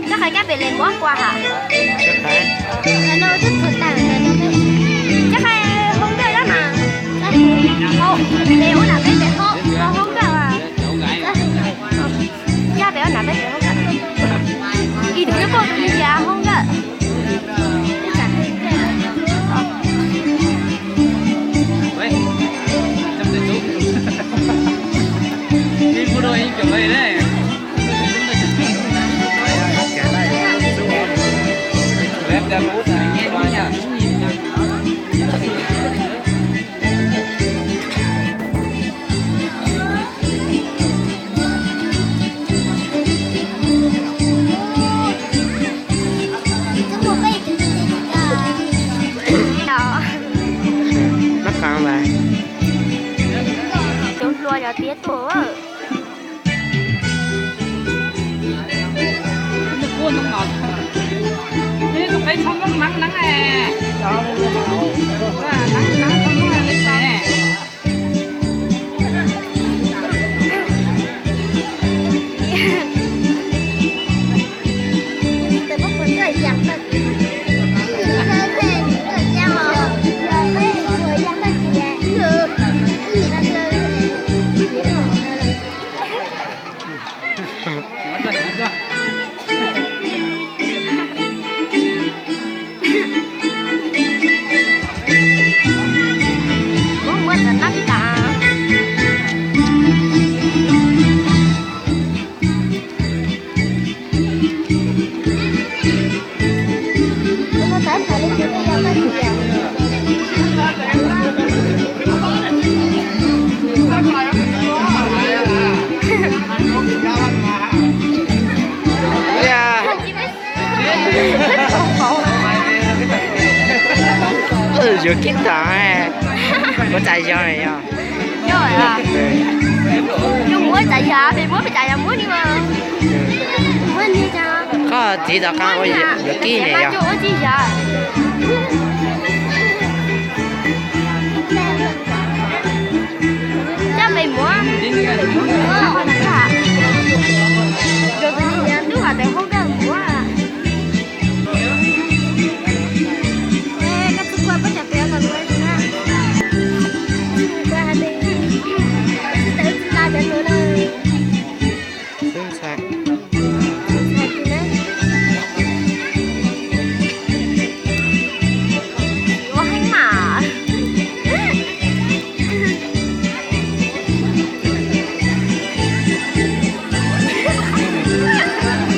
Coj qhov kab pem les muab qua hab. Coj qhov hoob nkawj dab mas. Peb ua nram peb pem hoob, hoob nkawj as. Yog peb ua nram peb pem hoob nkawj. Ib tug nyob pem tus li yam hoob nkawj. Nab qas mas. Cov hluas yog tiav tuaj. Muab muab cov nab tas. Yuav kib tag, muab txais yog yog. Muab txais yog, peb muab peb txais yog muab ni mas. Koj txiv tom qab ua yuav kib ne yog. Coj peb muab. Tus ntub vam tes hoob nkawj muab. Koj txhob kua peb cov pem kom luav na. Kua has tes tsis tau tsis tau cov luav na. Xwb ntxhais. Ua heev mas.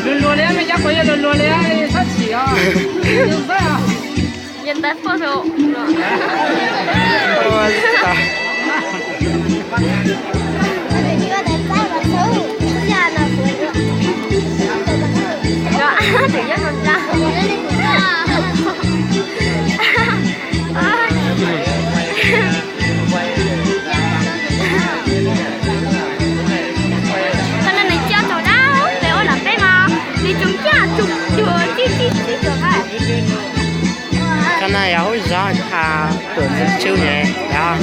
Luag luag li, me cov quav yog luag luag li, txhob chim os. Yog tais foj rau. Tus nyob rau nram. Qhov no nws coj tsaug dab, peb ua nram peb mas nws tsoom caj tsoom cuag tib tib tib tsoom qab. Qhov no yog hauv zos tuam ntxwv tswb ne yog.